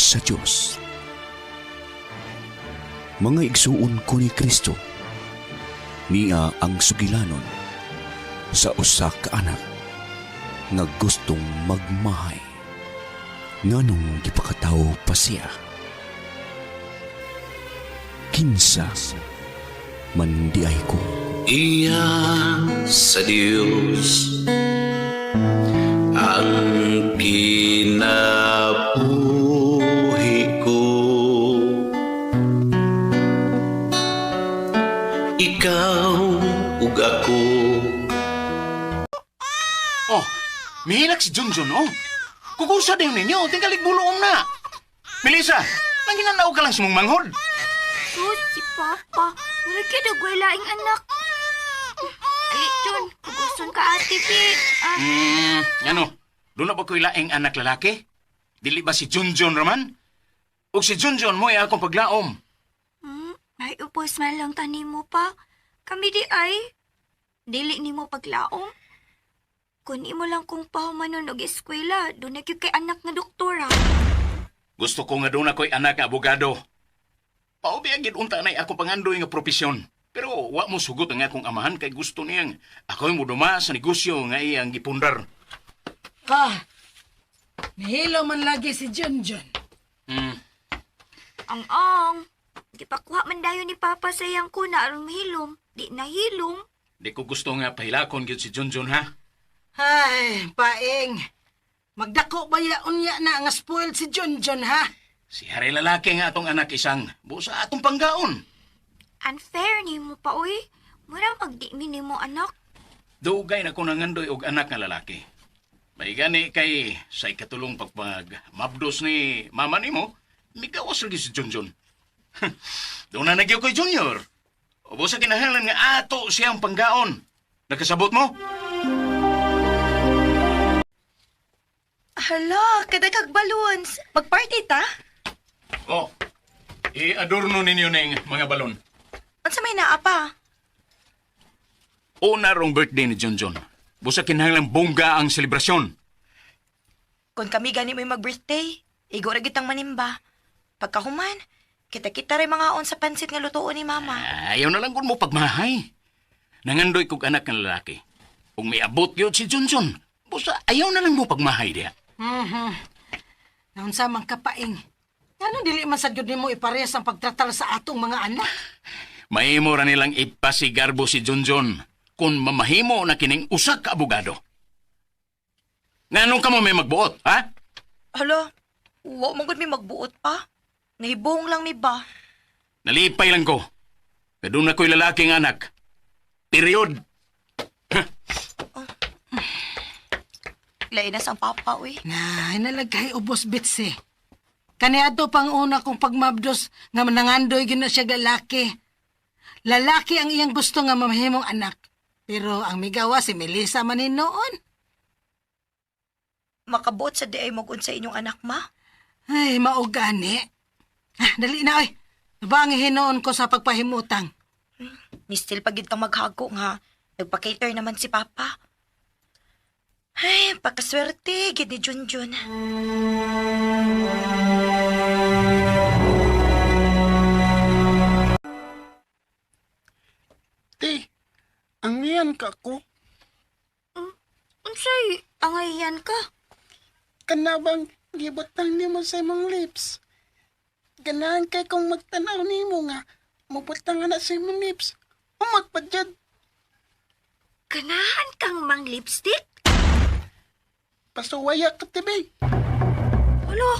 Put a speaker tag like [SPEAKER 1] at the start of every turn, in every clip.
[SPEAKER 1] sa Dios. Mga igsuon ko ni Kristo, niya ang sugilanon sa usa ka anak nga gustong magmahay nganong gipakatawo pa siya. Kinsa man diay ko?
[SPEAKER 2] Iya sa Diyos ang kinabuhi ko. Ikaw ug ako.
[SPEAKER 3] Oh, mihilak si Junjun, oh. Kukusa din ninyo, tingkalik buloom na. Melissa, nanginanaw ka lang sa mong manghod.
[SPEAKER 4] Sus, si Papa. Wala ka dagway laing anak. Ali, Jun. Kuguson ka, Ate Pi. Ah,
[SPEAKER 3] Ano, doon na ba ko'y laing anak lalaki? Dili ba si Junjun raman? O si Junjun mo ay akong paglaom.
[SPEAKER 4] ay, upos man lang tani mo pa. Kami di ay. Dili ni mo paglaom. Kun imo lang kung pahumanon og eskwela, doon na gyud kay anak nga doktora.
[SPEAKER 3] Gusto ko nga doon ako'y anak nga abogado. Paubi ang unta na ako pangandoy nga propesyon. Pero wa mo sugot ang akong amahan kay gusto niyang ako'y muduma sa negosyo nga iyang gipundar.
[SPEAKER 5] Ah, nihilo man lagi si Junjun.
[SPEAKER 4] Ang ang. Gipakuha man dayon ni Papa sa iyang kuna aron mahilom. Di nahilom.
[SPEAKER 3] Di ko gusto nga pahilakon gyud si Junjun ha.
[SPEAKER 5] Ay, paeng. Magdako ba ya unya na nga spoiled si Junjun, ha?
[SPEAKER 3] Si Harry lalaki nga atong anak isang busa atong panggaon.
[SPEAKER 4] Unfair nimo pa oy. Mura magdi mi nimo anak.
[SPEAKER 3] Dugay na ko nangandoy og anak nga lalaki. May gani kay sa ikatulong pagpag mabdos ni mama nimo, migawas lagi si Junjun. Doon na nagyo ko'y Junior. O sa kinahanglan nga ato siyang panggaon. Nakasabot mo?
[SPEAKER 6] Hala, kadagkag balloons. Magparty ta?
[SPEAKER 3] Oh, i-adorno ninyo ning mga balon.
[SPEAKER 6] Unsa may naa pa?
[SPEAKER 3] Una rong birthday ni Junjun. Busa kinahanglan bongga ang selebrasyon.
[SPEAKER 6] Kung kami gani mo'y mag-birthday, igo ra gitang manimba. Pagkahuman, kita-kita ray mga on sa pansit nga lutuon ni mama.
[SPEAKER 3] Ayaw na lang kung mo pagmahay. Nangandoy kog anak ng lalaki. Kung may abot yun si Junjun, busa ayaw na lang mo pagmahay diya.
[SPEAKER 5] Naunsa man ka, paeng. Ano dili man sa gyud nimo iparehas ang pagtratar sa atong mga anak?
[SPEAKER 3] Mahimo ra nilang ipasigarbo si Junjun kung mamahimo na kining usa ka abogado. Nganong ka mo may magbuot, ha?
[SPEAKER 6] Hala, wa man gud mi magbuot pa. Nahibong lang mi ba?
[SPEAKER 3] Nalipay lang ko. Pero doon ako'y lalaking anak. Period.
[SPEAKER 6] Lain na sang papa, uy.
[SPEAKER 5] Na, nalagay ubos bitsi. Kaniadto pang una kong pagmabdos nga nangandoy gyud na siya lalaki. Lalaki ang iyang gusto nga mamahimong anak. Pero ang migawa si Melissa man ni noon.
[SPEAKER 6] Makabuot sa di ay mag-unsa inyong anak, ma.
[SPEAKER 5] Ay, maugani. Ah, dali na, oy. Nabangi hinoon ko sa pagpahimutang.
[SPEAKER 6] Nistil pa gid kang maghago nga. Nagpa-cater naman si papa. Ay, pagkaswerte, gid ni Junjun.
[SPEAKER 7] Te, ang iyan ka ko.
[SPEAKER 4] Unsay angayan ka?
[SPEAKER 7] Kanabang gibutang nimo sa imong lips. Ganahan kay kong magtanaw nimo nga mubutang na sa imong lips. Umot pa jud.
[SPEAKER 4] Ganahan kang mang lipstick?
[SPEAKER 7] Pasuwaya ka tibi.
[SPEAKER 4] Alo,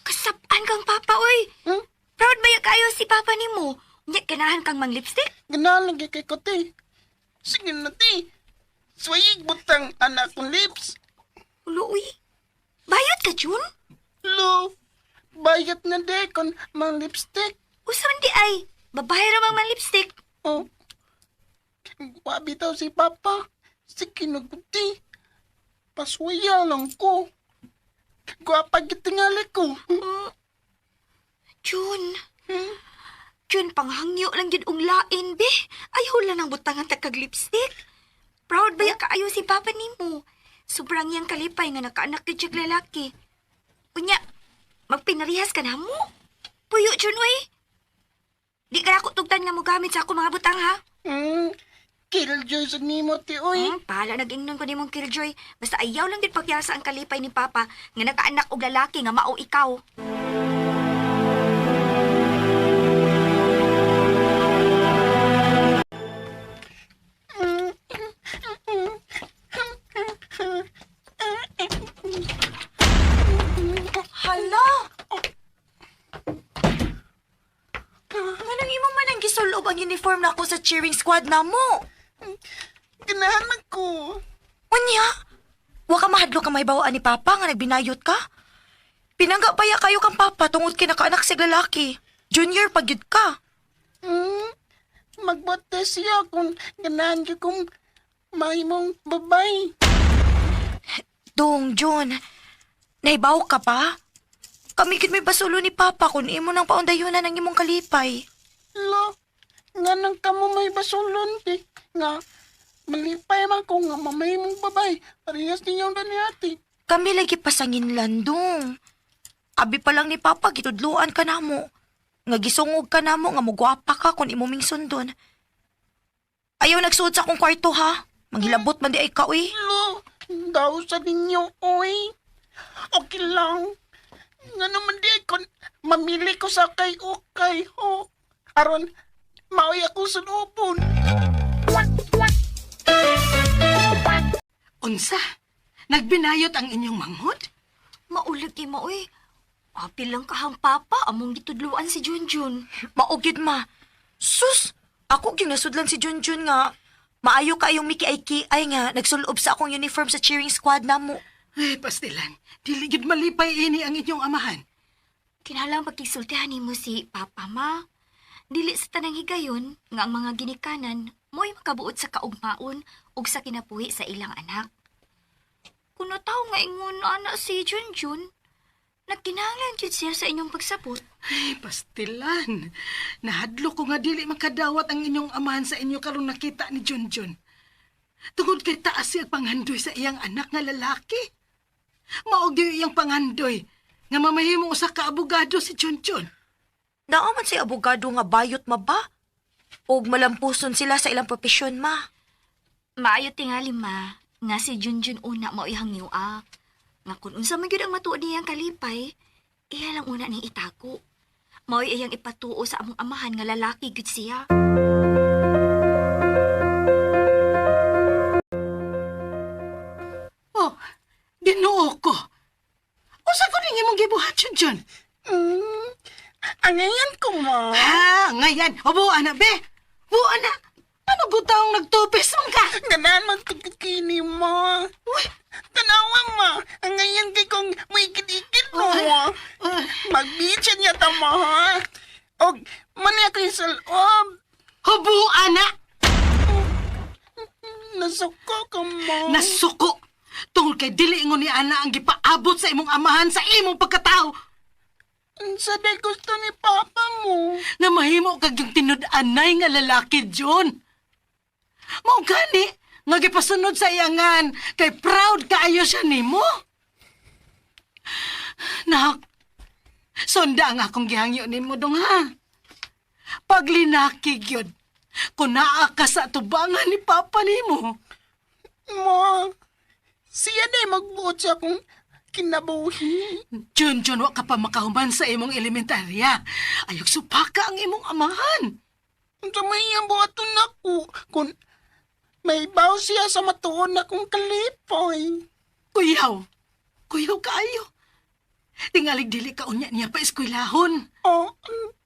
[SPEAKER 4] kasapaan kang papa oy.
[SPEAKER 7] Hmm?
[SPEAKER 4] Proud ba kayo si papa nimo? Unya ganahan kang mang lipstick?
[SPEAKER 7] Ganahan lagi kay ko te. Sige na te. Suwayig butang anak kong lips.
[SPEAKER 4] Ulo uy. Bayot ka, Jun?
[SPEAKER 7] Lo, bayat na de kon mang lipstick.
[SPEAKER 4] Usa man di ay. Babae ra mang mang lipstick.
[SPEAKER 7] Oh. Wabi daw si Papa. Sige na te. Pasuwaya lang ko. Gwapa gitingali ko.
[SPEAKER 4] Jun. Jun, panghangyo lang yun ung lain, be. Ayaw lang ang butangan ta kag lipstick. Proud ba ya kaayo si papa nimo? Sobrang iyang kalipay nga nakaanak gyud siyag lalaki. Unya, Magpinarihas ka na mo. Puyo, Jun, uy. Di ka na ako tugtan nga mo gamit sa ako mga butang, ha?
[SPEAKER 7] Killjoy sa nimo ti oy.
[SPEAKER 4] Pahala nag-ingnon ko nimong killjoy. Basta ayaw lang din pagyasa ang kalipay ni Papa nga nakaanak og lalaki nga mao ikaw.
[SPEAKER 6] Hala! Manang imo man ang gisulob ang uniform nako sa cheering squad namo.
[SPEAKER 7] Ganahan man ko.
[SPEAKER 6] Unya, wa ka mahadlok ka mahibawaan ni Papa nga nagbinayot ka. Pinangga paya kayo kang Papa tungod kay nakaanak sig lalaki. Junior pag gyud ka.
[SPEAKER 7] Magbote siya kung ganahan gyud kong mahimong babay.
[SPEAKER 6] Dong, John, nahibaw ka pa? Kami gid may basulo ni Papa kung imo nang paundayunan ang imong kalipay.
[SPEAKER 7] Lo, nga nang kamo may basulon ti. Nga, malipay man ko nga mamahimong babay. Parehas ninyong dani ate.
[SPEAKER 6] Kami lagi pasangin landong. Abi pa lang ni Papa, gitudluan ka namo. Nga gisungog ka namo, nga mugwapa ka kung imo ming sundon. Ayaw nagsuod sa akong kwarto ha. Manghilabot man di ay ka, uy.
[SPEAKER 7] Lo, daw sa ninyo, oy. Okay lang. Nga naman di ko, mamili ko sa kay okay, ho. Aron, maoy ako sa lubon.
[SPEAKER 5] Unsa? Nagbinayot ang inyong manghod?
[SPEAKER 4] Maulag kay mo, uy. Apil lang kahang Papa among gitudluan si Junjun.
[SPEAKER 6] Maugid ma. Sus! Ako gyud nasudlan si Junjun nga. Maayo kayong Miki ay ay nga nagsulob sa akong uniform sa cheering squad namo.
[SPEAKER 5] Ay, pastilan. Dili gyud malipay ini ang inyong amahan.
[SPEAKER 4] Kinahanglan pagkisultihan nimo si Papa ma. Dili sa tanang higayon nga ang mga ginikanan mo'y makabuot sa kaugmaon ug sa kinabuhi sa ilang anak. Kung nataw nga ingon ana si Junjun, nagkinahanglan jud siya sa inyong pagsabot.
[SPEAKER 5] Ay, pastilan. Nahadlo ko nga dili makadawat ang inyong amahan sa inyo karon nakita ni Junjun. Tungod kay taas siya panghandoy sa iyang anak nga lalaki. Mao gyud iyang panghandoy nga mamahimo usa ka abogado si Junjun.
[SPEAKER 6] Naa man say abogado nga bayot ma ba? Og malampuson sila sa ilang propesyon ma.
[SPEAKER 4] Maayo tingali ma, nga si Junjun una mao'y hangyo-a. Nga kung unsa man gyud ang matuod niyang kalipay, iya lang una ning itako. Mao'y iyang ipatuo sa among amahan nga lalaki gyud siya.
[SPEAKER 5] Oh, Ginoo ko. Usa ko ning imong gibuhat, Junjun?
[SPEAKER 7] Angayan ko, ma.
[SPEAKER 5] Ah, ngayan. O, buwa na, be. Buwa na. Ano gutawang nagtupis man ka?
[SPEAKER 7] Ganahan man kini mo.
[SPEAKER 5] Uy,
[SPEAKER 7] Tanawa, ma. Angayan kay kong maikit-ikit mo. Magbitsin niya ta, ma, ha? Og, mani ako yung salob.
[SPEAKER 5] hubuan na.
[SPEAKER 7] Nasuko ka, ma.
[SPEAKER 5] Nasuko. Tungod kay dili ingon ni Ana ang gipaabot sa imong amahan sa imong pagkatao.
[SPEAKER 7] Unsa day gusto ni Papa mo?
[SPEAKER 5] Nga mahimo kag yung tinud-anay nga lalaki, John. Mao gani nga gipasunod sa iyangan kay proud kaayo siya nimo. Nak, sunda ang akong gihangyo nimo dong ha. Paglinaki gyud, kung naa ka sa tubangan ni Papa nimo.
[SPEAKER 7] Ma, siya na magbuot sa akong kinabuhi.
[SPEAKER 5] Jun, Jun, wa ka pa makahuman sa imong elementarya. Ayog supaka ang imong amahan.
[SPEAKER 7] Unsa may iyang buhaton nako kung may baw siya sa matuon na kong kalipay.
[SPEAKER 5] Kuyaw, kuyaw kaayo. Tingalig dili ka unya niya pa eskwelahon.
[SPEAKER 7] Oh,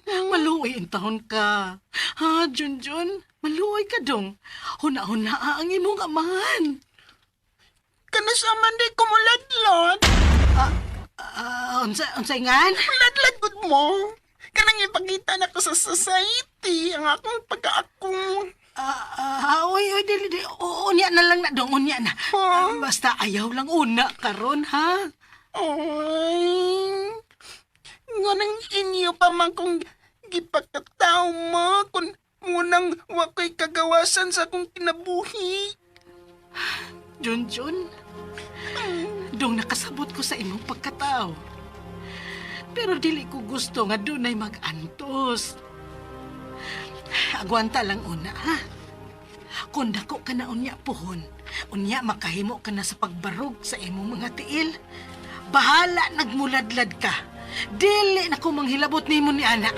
[SPEAKER 5] Maluoy ang taon ka. Ha, Jun Jun? Maluoy ka dong. Huna-huna ang imong amahan.
[SPEAKER 7] kanasama di ko muladlad.
[SPEAKER 5] Ah, unsa ingan?
[SPEAKER 7] Muladlad gud mo. Kanang ipakita na ko sa society ang akong pagkaakong.
[SPEAKER 5] Ah, oy, oy, dili, dili. Oo, unya na lang na dong, unya na.
[SPEAKER 7] Ha?
[SPEAKER 5] Basta ayaw lang una karon ha?
[SPEAKER 7] Ay, nga nang inyo pa man kong gipakatao mo kung munang wako'y kagawasan sa akong kinabuhi.
[SPEAKER 5] Jun Jun, dong nakasabot ko sa imong pagkatao. Pero dili ko gusto nga dunay mag-antos. Agwanta lang una, ha? Kung dako ka na unya puhon, unya makahimo ka na sa pagbarog sa imong mga tiil. Bahala nagmuladlad ka. Dili na ko manghilabot nimo ni ana.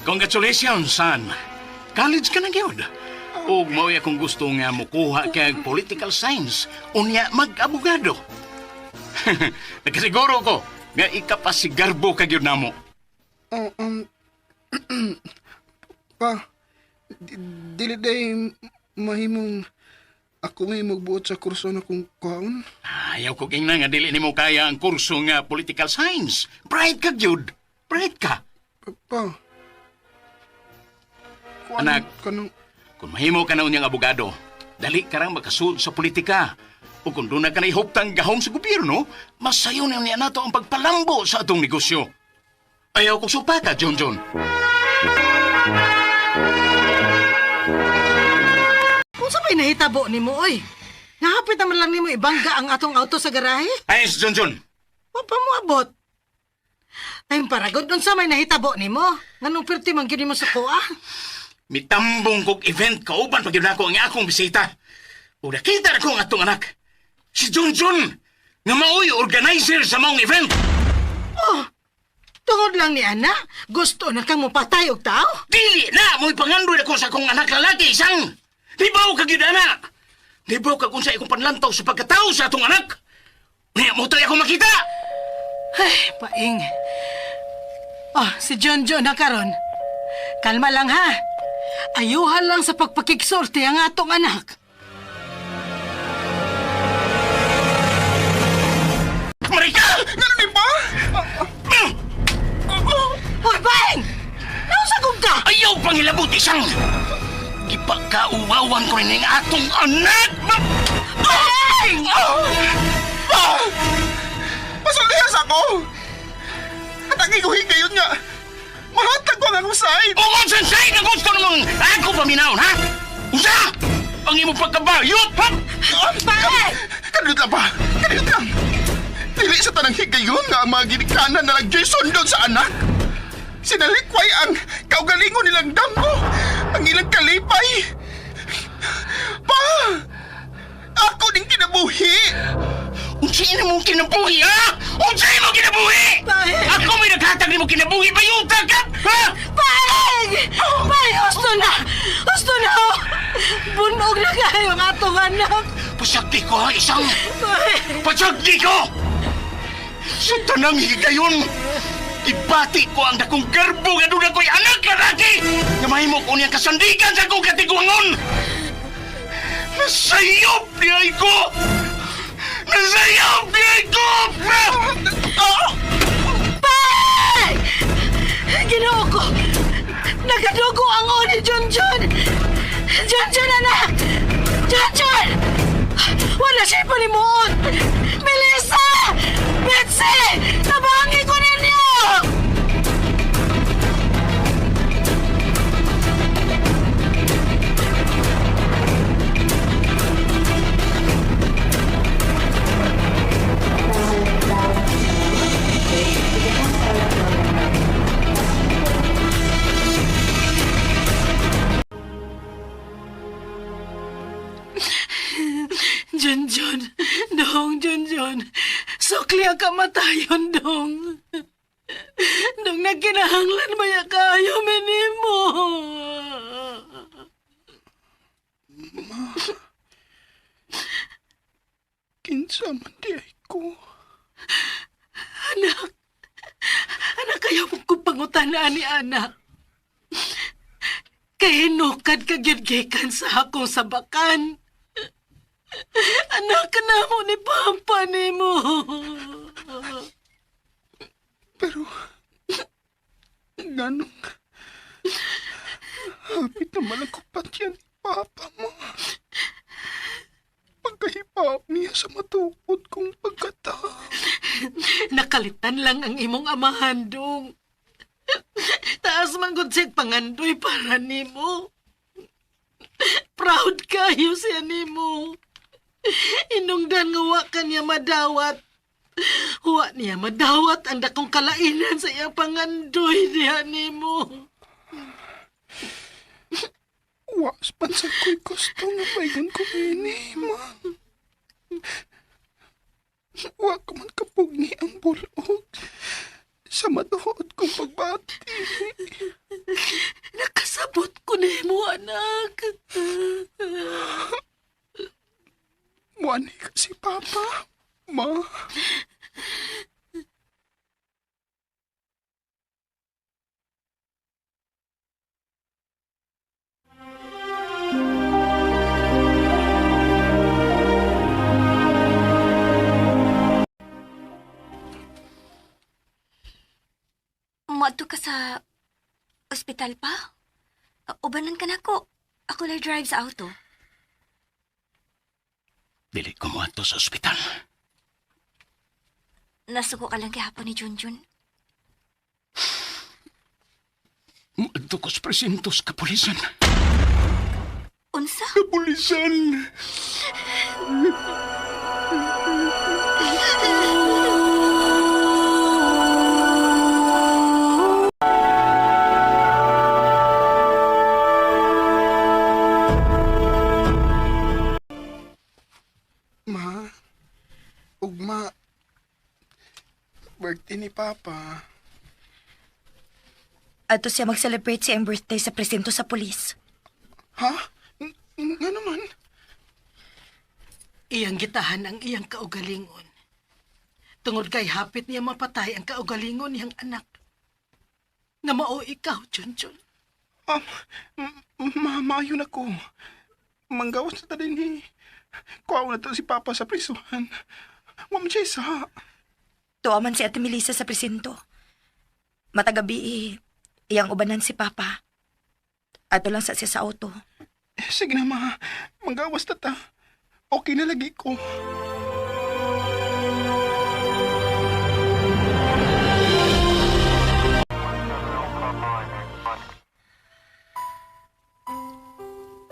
[SPEAKER 3] Congratulations, son. College ka na gyud. Ug mao'y akong gusto nga mukuha kag political science unya mag-abogado. Nakasiguro ko nga ikapasigarbo ka gyud namo.
[SPEAKER 7] Oh, pa, dili day mahimong ako may magbuot sa kurso na kung kuhaon.
[SPEAKER 3] Ayaw ko ingna nga dili nimo kaya ang kurso nga political science. Bright ka gyud. Bright ka.
[SPEAKER 7] Pa, kuhaan
[SPEAKER 3] Anak.
[SPEAKER 7] Kanang,
[SPEAKER 3] Kung mahimo ka na unyang abogado, dali ka rang makasulod sa politika. O kung doon na ka na ihuptang gahom sa gobyerno, masayo na niya nato ang pagpalambo sa atong negosyo. Ayaw kong supaka, John John.
[SPEAKER 5] Kung sa may nahitabo nimo, oy. Nahapit naman lang nimo ibangga ang atong auto sa garahe.
[SPEAKER 3] Ay, si John John.
[SPEAKER 5] Wa pa mo abot. Ay, paragod, unsa may nahitabo nimo? Nganong perti man gyud nimo sa kuha?
[SPEAKER 3] Mitambong kog event kauban pag yun ako ang akong bisita. O nakita na ko ang atong anak. Si John John, nga maoy organizer sa maong event.
[SPEAKER 5] Tungod lang ni ana, gusto na kang mopatay og tao?
[SPEAKER 3] Dili na! Mo'y pangandoy ako sa akong anak lalaki, isang! Libaw ka gyud, anak! Libaw ka kung sa ikong panlantaw sa pagkatao sa atong anak! Niya mo tayo ako makita!
[SPEAKER 5] Ay, paing. Oh, si John John na karon. Kalma lang ha. Ayuhan lang sa pagpakigsulti ang atong anak.
[SPEAKER 3] Marika!
[SPEAKER 7] Ganun din ba?
[SPEAKER 5] Hoy, paing! Nausagong ka!
[SPEAKER 3] Ayaw pangilabot, isang! Gipagkauwawan ko rin ang atong anak!
[SPEAKER 5] Paing!
[SPEAKER 7] Pa! Pasulihas ako! At ang ikuhin kayo nga, mahatag ko ang akong side!
[SPEAKER 3] Ungon sa side ang gusto namang ako paminawon, ha? Unsa? Ang imong pagkabayot, ha?
[SPEAKER 5] Paing!
[SPEAKER 7] Kanuyot lang pa! Kanuyot lang! Dili sa tanang higayon nga ang mga ginikanan na nag-Jason doon sa anak! Sinalikway ang kaugalingon nilang damo! Ang ilang kalipay! Pa! Ako ding kinabuhi!
[SPEAKER 3] Unsa imong kinabuhi, ha? Unsa imong kinabuhi?
[SPEAKER 5] Paing!
[SPEAKER 3] Ako may naghatag nimo kinabuhi, bayuta ka! Ha?
[SPEAKER 5] Paing! Paing, gusto na! Gusto na! Oh. Bunog na kayo ang atong anak.
[SPEAKER 3] Pasagdi ko, ha, isang!
[SPEAKER 5] Paing!
[SPEAKER 3] Pasagdi ko! Sa tanang higayon, ibati ko ang dakong garbo nga doon ako'y anak lalaki! Nga mahimo ko niyang kasandigan sa akong katiguangon! Nasayop niya ko! Nasayop niya ko!
[SPEAKER 5] Paing! Ginoo ko! Nagadugo ang o ni John John! John John, anak! John John! Wala siya palimuot! Melissa! Betsy! Tabangi ko ninyo! John John! Dong, John John! Sukli ang kamatayon, Dong! Dong, nagkinahanglan maya kayo, minimo!
[SPEAKER 7] Kinsa man di ay ko.
[SPEAKER 5] Anak! Anak, kayo mo kong pangutanaan ni anak. Kay hinukad ka gyud gikan sa akong sabakan. Anak na mo ni Papa nimo.
[SPEAKER 7] Pero, ganong, hapit naman ako patyan ni Papa mo. Pagkahipaw niya sa matukod kong pagkatao.
[SPEAKER 5] Nakalitan lang ang imong amahan, dong. Taas man gud siya'g pangandoy para nimo. Proud kayo siya nimo. Inungdan nga wa ka niya madawat. Wa niya madawat ang dakong kalainan sa iyang pangandoy diha nimo.
[SPEAKER 7] Wa man sa ko'y gusto nga paigon ko ini, ma. Wa ko man kapugni ang bulog sa matuod kong pagbati.
[SPEAKER 5] Nakasabot ko nimo, anak.
[SPEAKER 7] Muani ka si Papa, ma.
[SPEAKER 4] Moadto ka sa ospital pa? Ubanan ka nako. Ako lang drive sa auto.
[SPEAKER 3] Dili ko moadto sa ospital.
[SPEAKER 4] Nasuko ka lang gihapon ni Junjun.
[SPEAKER 3] Moadto ko sa presinto sa kapulisan.
[SPEAKER 4] Unsa?
[SPEAKER 3] Kapulisan!
[SPEAKER 7] Ma, ugma, birthday ni Papa.
[SPEAKER 6] Adto siya mag-celebrate sa iyang birthday sa presinto sa pulis.
[SPEAKER 7] Ha? Nga naman?
[SPEAKER 5] Iyang gitahan ang iyang kaugalingon. Tungod kay hapit niya mapatay ang kaugalingon niyang anak. Nga mao ikaw, Junjun.
[SPEAKER 7] Ma, maayo na ko. Manggawas na ta din eh. Kuha na to si Papa sa prisuhan. Wa man siya isa.
[SPEAKER 6] Tuwa man si Ate Melissa sa presinto. Matagabi eh, iyang ubanan si Papa. Ato lang sa siya sa auto.
[SPEAKER 7] Eh, sige na, ma. Manggawas na ta. Okay na lagi ko.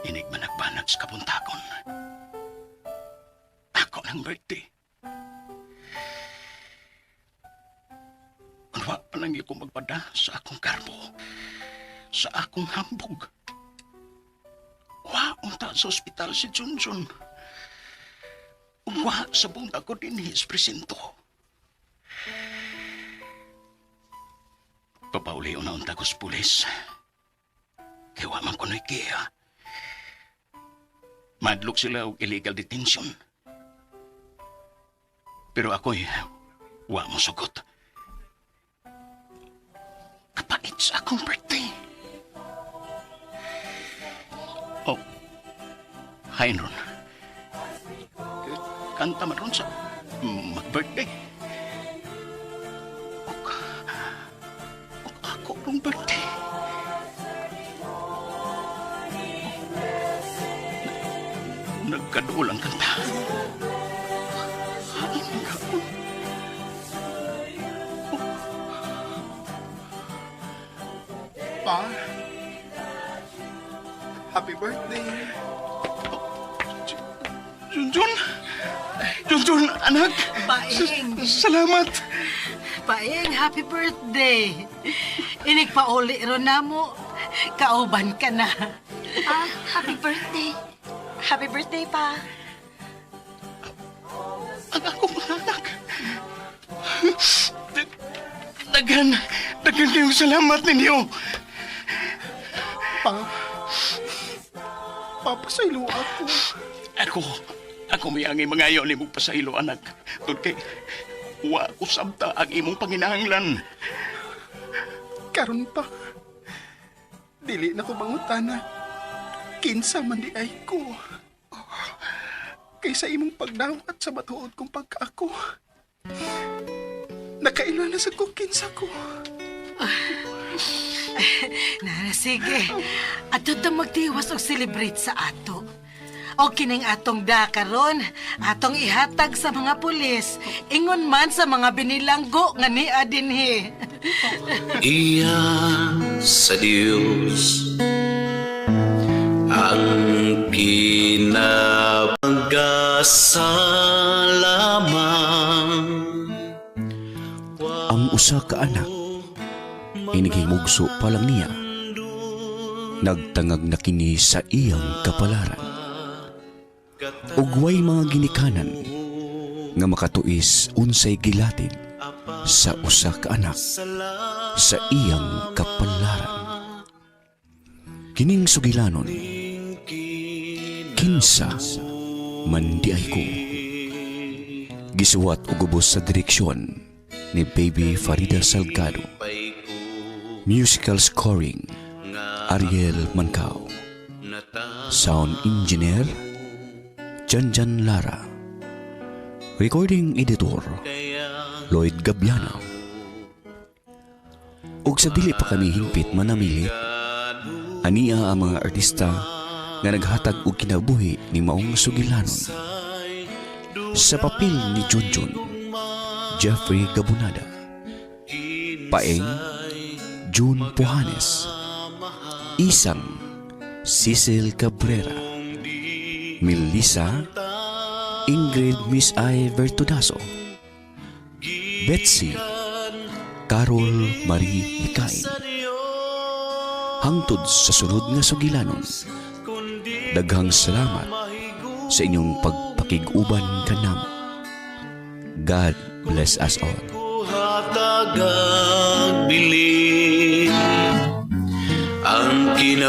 [SPEAKER 3] Inig managbanag sa kabuntakon. Ako ng birthday. Unwa pa lang ko magpada sa akong karbo, sa akong hambog. Wa unta sa ospital si Junjun. Wa sa buong ako dinhi sa presinto. Papauli na unta ko sa pulis. Kaya wa man ko no'y kiya. Madlok sila og illegal detention. Pero ako'y wa mo sugot. Kapait sa akong birthday. Oh, hi ron. Kanta man ron sa mag-birthday. Og ako rong birthday. Nagkaduol ang kanta. Ay, nagkaon.
[SPEAKER 7] Pa, happy birthday.
[SPEAKER 3] Junjun! Junjun, anak!
[SPEAKER 5] Paing!
[SPEAKER 3] Salamat!
[SPEAKER 5] Paing, happy birthday! Inig pauli ron namo. Kauban ka na.
[SPEAKER 4] Ah, happy birthday. Happy birthday pa.
[SPEAKER 3] Ang akong mga anak. Daghan, daghan kayong salamat ninyo.
[SPEAKER 7] Pa, papasaylo ako.
[SPEAKER 3] Ako may angay mangayo ni mong pasaylo, anak. Tungod kay, wa ko sabta ang imong panginahanglan.
[SPEAKER 7] Karon pa, dili na ko mangutana. Kinsa man di ay ko. Oh, kaysa imong pagdawat sa matuod kong pagkaako. Nakaila na sa ko kinsa ko.
[SPEAKER 5] Nana, sige. Ato ta magtiwas og celebrate sa ato. O kining atong da karon, atong ihatag sa mga pulis. Ingon man sa mga binilanggo nga nia dinhi.
[SPEAKER 2] Iya sa Diyos ang pinagasalamang.
[SPEAKER 1] Ang usa ka anak, inighimugso pa lang niya. Nagtangag na kini sa iyang kapalaran. Ug way mga ginikanan nga makatuis unsay gilatid sa usa ka anak sa iyang kapalaran. Kining sugilanon, "Kinsa Man Diay Ko?" Gisuwat ug ubos sa direksyon ni Baby Farida Salgado. Musical scoring, Ariel Mancao. Sound engineer, Janjan Lara. Recording editor, Lloyd Gabiano. Ug sa dili pa kami hingpit manamilit, ania ang mga artista nga naghatag og kinabuhi ni maong sugilanon. Sa papel ni Junjun, Jeffrey Gabunada. Paeng, June Puhanes. Isang, Cecil Cabrera. Melissa, Ingrid Miss I. Vertudazo. Betsy, Carol Marie Hikain. Hangtod sa sunod nga sugilanon, daghang salamat sa inyong pagpakig-uban kanamo. God bless us all.
[SPEAKER 2] Hatagag bilin ang kina